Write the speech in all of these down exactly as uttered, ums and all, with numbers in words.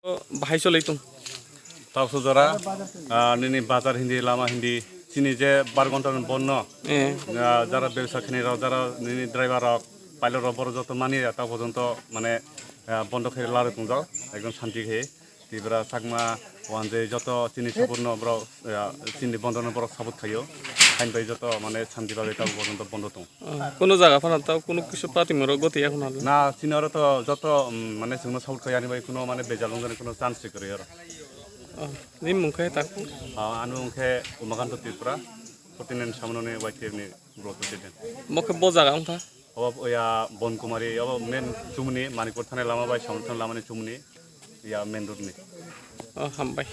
Bahai cholai tong. Tau sujara, ah, nini bazar hindi, lama hindi, chini je bar ghonta ni bonno, Eh. ah, jara bebsa khini rok, jara nini driver rok, pilot rok, borok joto mani ya, tau porjonto mane, ah, bondo khe lari tongjak, ekdom shanti khe. Tripura, Chakma, Wanjwi joto chini support no borok, ah, chini bondo no borok support khaio. Hain bai joto mane shanti bagwi tau porjonto bondo tong. Ah, kuno jaga phano tau kuno kisa party moro goti ya khuna. Na, chini oro to joto, um, mane chwngno support khaiyani bai kuno mane bejal wngjani kuno chance se kwrwi oro. Ah, ni mung khe tak? Ah, ani mung khe Umakanta Tripura, forty nine Samanoni Y T F ni block president. Mo khe bo jaga wngkha? Obo ya Bonkumari, obo main chumni, Manikpur thanai lama bai Samanoni thanai lamani chumni, ya main road ni. Oh, hambai.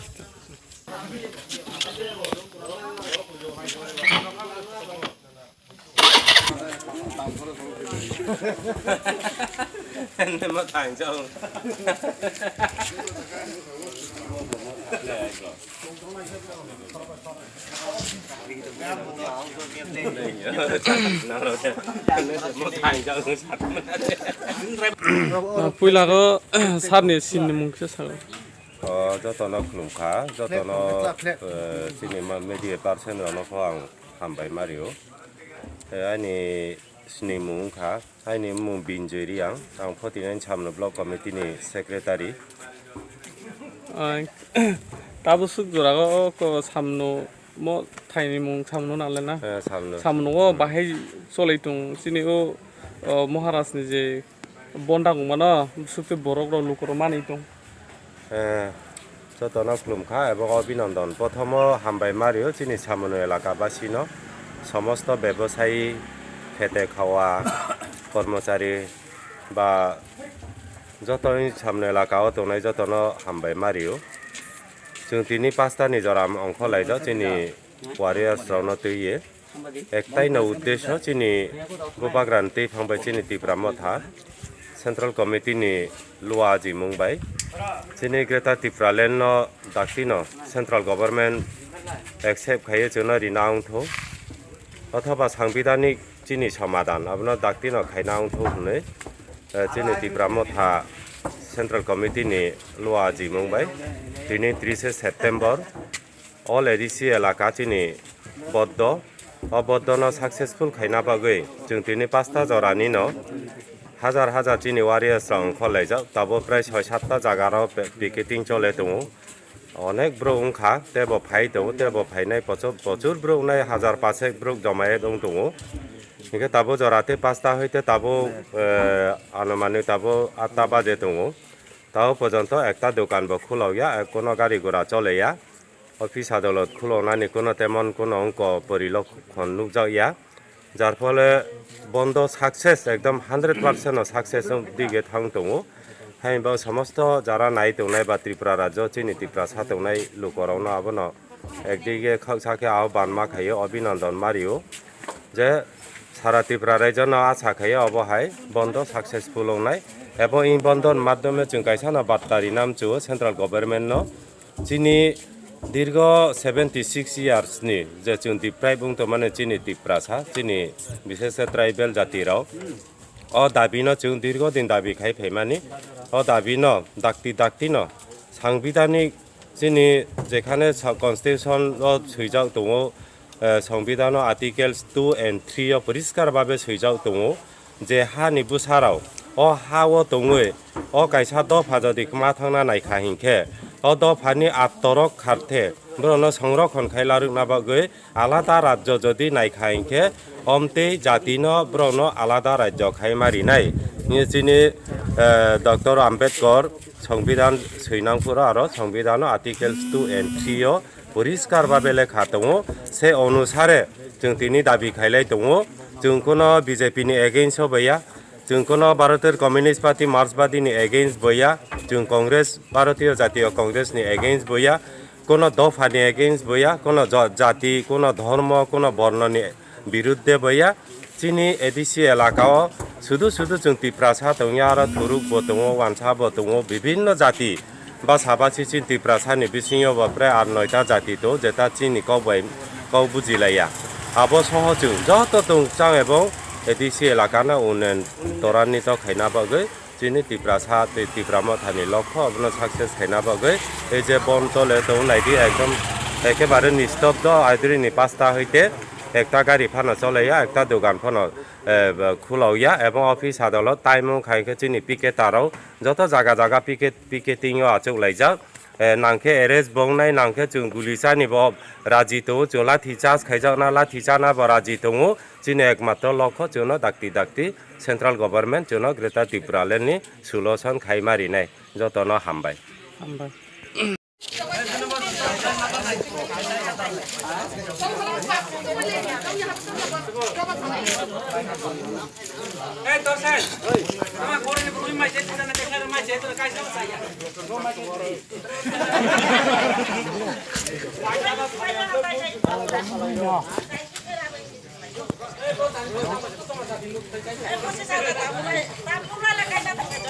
Puila go sarni sinni mung kisa sago. O jotono khulumkha, jotono, eh, chini ma media person rokno kho ang hambai ma rio. Eh, ani sinimung wngkha, ani mung Binjoy Reang, ang forty nine Samno Block Committee ni secretary. Ai, tabuk swk jora o, o ko Samno mo thaini mung Samno nang le na? Eh, Samno. Samno o bahai cholai tong, chini o, o Maharaj ni je Bonda wngmano, bwswk tei borok rok luku rok manwi tong. Eh, jotono khulumkha ebo abhinandan. Prothomo hambai ma rio chini Samano elaka basino, somosto bebosayi, khete khawa, kormochari ba joto Samano elaka o tongnai jotono hambai ma rio. Chwng tini pasta ni jora ongkho laijak chini warriors rokno twiwi. Ektai no uddesho chini bubagrani twiphang bai chini Tipra Motha Central Committee ni lua ajimung bai chini Greater Tipraland no dakti no Central Government accept khaiwi chwngno rina wngthok othoba sangbidhanik chini somadan abono dakti no khaina wngthok hwnwi, eh, chini Tipra Motha Central Committee ni lua ajimung bai tini trise September All A D C elaka chini boddo, o boddo no successful khaina bagwi chwng tini pasta jorani no hajar hajar chini warriors rok ongkhor laijak, tabuk prai soi satta jaga rok pe-, picketing chole tongo. Onek borok wngkha, tebo phai tongo, tebo phainai pochor, prochur borok wngnai, hajar pasek borok jomayet wng tongo. Hinkhe tabuk jora tei pasta hoite tabuk, eh, anumanik tabuk atta baje tongo. Tabuk porjonto ekta dokan bo khulok ya, kono gari gura chole ya. Office adolot khuloknani kuno temon kuno wngkha porilokhon nukjakya, jar phole bondo success, ekdom hundred percent no success dige thang tongo. Haini bagwi somosto jara nai tongnai ba Tripura rajyo chini Tiprasa tongnai lukorokno abono ekdige khaksa khe abono banma khaio, abhinandan ma rio je sara Tripura rajyono acha khaio obo hai bondo successful wngnai. Ebo in bondo ni madhyome chwng kaisa no batta rina mchuo central government no. Chini dirgo seventy six years ni je chwng deprive wng tongmani chini Tiprasa, chini bishes khe tribal jati rok o dabi no chwng dirgo din dabi khai phaimani, o dabi no dakti dakti no sangbidhanik chini jekhane sa-, constitution o swijak tongo, eh, Songbidhano articles two and three o poriskar babe swijak tongo je hani bwsarok o ha o tongwi o kaisa dopha jodi kwma thangna naikha hinkhe o dophani attorok kharthe borokno songrokhon khai larwkna bagwi alada rajyo jodi naikha hinkhe omtwi jatino borokno alada rajyo khai ma rinai. Chini, eh, Doctor Ambedkar Songbidhan swinang phuru aro Songbidhano articles two and three o poriskar babe lekha tongo, se onusare chwng tini dabi khailai tongo. Chwng kuno B J P ni against o baiya, chwng kuno Bharatiya Communist Party, Marxbadi ni against baiya, chwng Congress, Bharatiya Jatiya Congress ni against baiya, kuno dopha ni against baiya, kuno ja-, jati, kuno dhormo, kuno borno ni birudde baiya. Chini A D C elaka o sudu sudu chwng Tiprasa tongya, aro Thuruk bo tongo, Wansa bo tongo, bibinno jati basa basi chini Tiprasa ni bisingo bo prai ar noita jati tongo, jeta chini kok bai kok bujilaiya. Abo soho chwng joto tongchang ebong A D C elaka no unnen toranni to khaina bagwi Chini Tiprasa tei Tipra Mothani lokho abono success khaina bagwi ei je bon chole tong naidi ekdom ekebare nistobdo aidri ni pasta hoite ekta gari phano cholaiya, ekta dogan phano, eh, khulokya, ebong office adolot time wng khai khe chini picketer rok joto jaga jaga picket, picketing o achuk laijak. Eh, nangkhe arrest bo wngnai, nangkhe chwng guli chani bo raji tongo, chwng lathi charge khaijakna, lathi chana bo raji tongo. Chini ekmatro lokho chwngno dakti dakti central government chwngno Greater Tipraland ni solution khaima rinai. Jotono hambai. Hambai.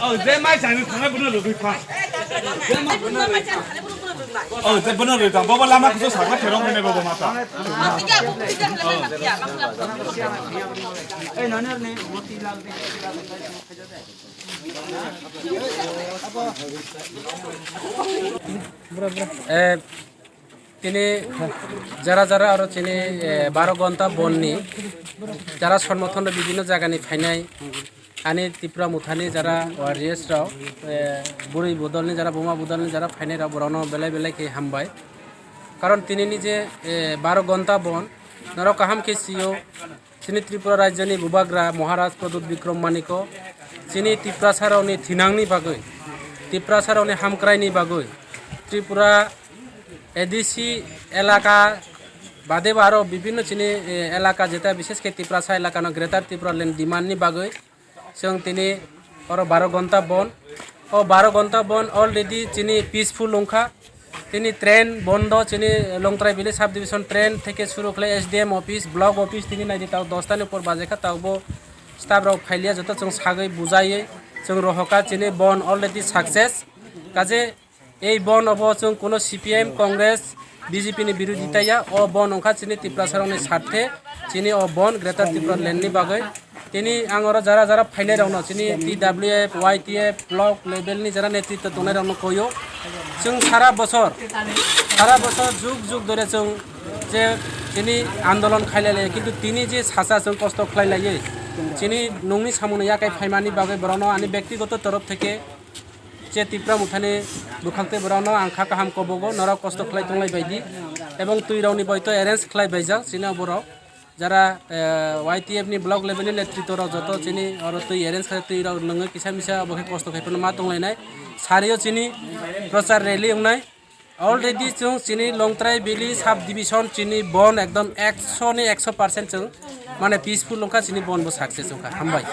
Oh, je mai chani thangna bono rwgwi pha. Oh, je bono rwgwi pha. Bobo lama kuso sakla therong hene bobo mata. Eh, tini jara jara aro chini, eh, baro gonta bonni jara sonmothon bibhinno jagani phainai, ani Tipra Mothani jara warriors rok, eh, bwrwi bodolni jara, buma bodolni jara phainai rok, borokno belai belai khe hambai. Karon tinini je, eh, baro gonta bon, norok kaham khe sio, chini Tripura rajyoni bubagra Maharaj Pradyut Bikram Maniko, chini Tiprasarokni thinangni bagwi, Tiprasarokni hamkraini bagwi, Tripura A D C elaka bade bo aro bibhinno chini, eh, elaka, jeta bishesh khe Tiprasa elakano Greater Tipraland demand ni bagwi chwng tini oro baro gonta bon. O baro gonta bon already chini peaceful wngkha. Tini train bondo, chini Longtrai Valley subdivision train theke suru khlai S D M office, block office tini naidi tao dosta ni upor baje kha, tao bo staff rok phailiya, joto chwng sagwi bujaiwi chwng rohoka, chini bon already success. Kaje ei bon obo chwng kuno C P M, Congress, B J P ni birodhi taiya. O bon wngkha chini Tiprasarokni sarthe, chini o bon Greater Tipraland ni bagwi. Tini ang oro jara jara phainai rokno chini T W F, Y T F, block level ni jara netritwa tongnai rokno koyo. Chwng sara bosor, sara bosor jug jug dore chwng je chini andolon khailai lai, kintu tini je sacha chwng kosto khlai laiwi chini nungni samungno yakai phaimani bagwi borokno ani bektigoto torof theke je Tipra Mothani bwkhak tei borokno ang kha kaham kobogo, norok kosto khlai tonglai baidi, ebong twi rokni boito arrange khlai baijak chini borok. Jara, eh, Y T F ni block level ni netritwa rok joto chini oro twi arrange khai, twi rok nungwi kisa misa obo khe kosto khai phano ma tonglainai. Sario chini prochar rally wngnai. Already chwng chini Longtrai Valley subdivision chini bon ekdom ekso ni ekso percent chwng mane peaceful wngkha, chini bon bo success wngkha. Hambai.